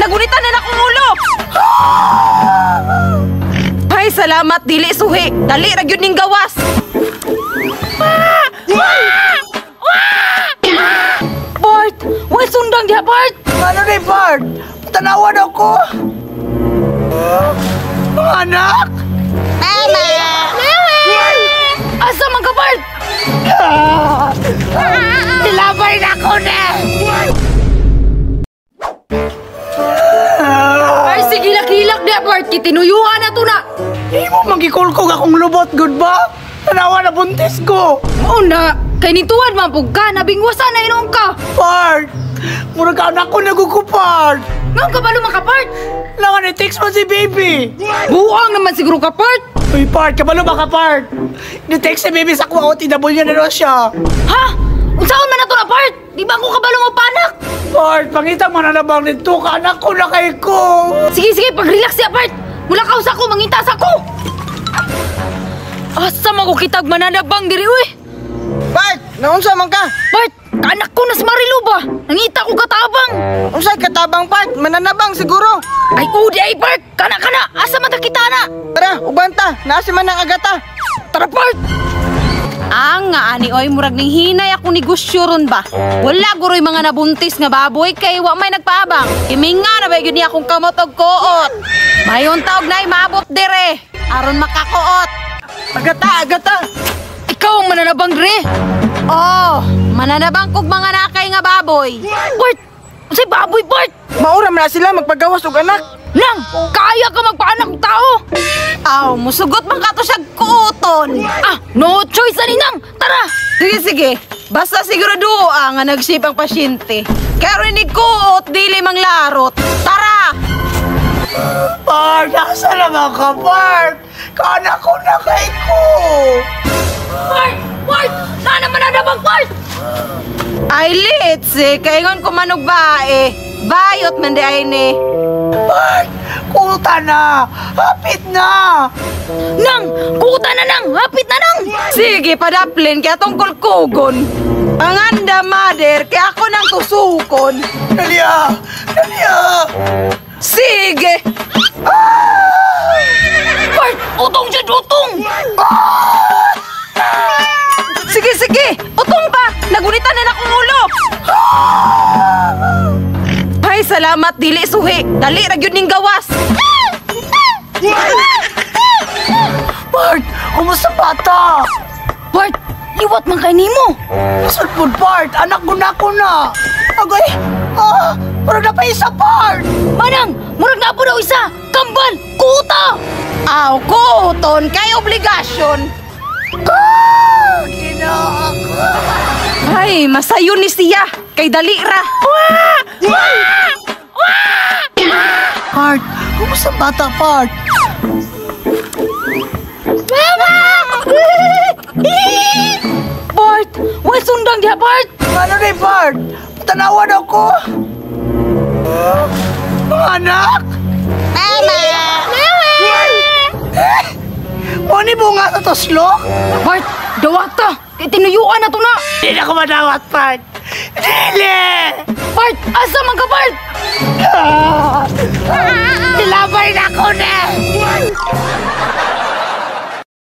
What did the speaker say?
Nagunitan na akong ulo. Ay, salamat dili suhi. Dali ra gyud ning gawas. Bart, way sundang diha, Bart. Ano ni Bart? Tanawan ako. Mga anak! Mama! Asa man ka, Bart? Nilabay na ko na! Ay, sige, hilak-hilak diha, Bart. Kitinuyuan na to na. Imo magikulkog akong lubot, good ba? Tanawa na buntis ko. Mauna, kay nituad man pug ka, nabingwasan na inom ka. Bart! Murag anak ko nagukupart! Ngaon ka ba ka, Bart? Langan ni-text mo si baby! Buang naman siguro ka, Bart! Uy, Bart, kabalo ba ka, Bart? Ni-text si baby sa kuha, OTW na raw siya. Ha? Unsaon man na to na, Bart? Di ba ako kabalo mo panak? Bart, pangita mo na nabang nito ka, anak ko na kay ko! Sige, sige, pag-relax siya, Bart! Mula ka sa ko, mangita sa ko! Asa man ko kitag mananabang diri, uy! Bart, naunsa man ka? Bart, anak ko na si Marilu ba? Nangita ko katabang! Unsay katabang, Bart? Mananabang siguro. Ay, udi ay, Bart! Kana, kana! Asa man ta kita na? Tara, uban ta. Naa si man ang agata. Tara, Bart! Ang nga ani oy, murag ning hinay akong negosyo ron ba? Wala guroy mga nabuntis nga baboy kay wa may nagpaabang. Kiminga na ba gyud niya akong kamot og kuot. Mayon taog nay maabot dire aron makakuot. Agata, agata. Ikaw ang mananabang dire. Oh, mananabang kog mga nakay nga baboy. Bart, unsay baboy, Bart? Maura man na sila magpagawas og anak. Nang, kaya ka magpaanak og tao. Aw, musugot man kato siya kuoton. Ah, no choice ani nang. Tara. Sige, sige. Basta sigurado nga nag-ship ang pasyente. Kaya ni kuot dili mang larot. Tara. Bart, asa naman ka, Bart? Kaanak ko na kay ko! Bart! Bart! Naa naman na bang Bart? Ay, litsi. Kaingon ko manog bae. Bayot man di ay ni. Bart, kuta na! Hapit na! Nang! Kuta na nang! Hapit na nang! Sige, padaplin. Kaya tungkol kugon. Panganda, mother. Kaya ako nang tusukon. Dalia! Dalia! Sige! Bart! Utong dyan! Utong! Sige, sige! Utong pa! Nagunitan na akong ulo! Ay, salamat! Dili suhi! Dali ra gyud ning gawas! Bart, kumusta bata? Bart! Liwat man kay nimo! Masulpod, Bart! Anak ko na ko na! Agay! Ah! Murag na pa isa, Bart! Manang! Murag na po daw isa! Kambal! Kuta! Aw, kuton! Kay obligasyon! Ah! Ginoo ko! Ay, masayon ni siya! Kay dali ra! Bart, kumusta bata, Bart? Mama! Bart! Way sundang diha, Bart! Ano ni Bart? Tanawan ako! Mga anak! Mama! Mo ni bunga sa tuslok? Bart, dawata! Kay tinuyuan na to na! Hindi na ko madawat, Bart! Dili! Bart, asa man ka, Bart? Nilabay na ko na!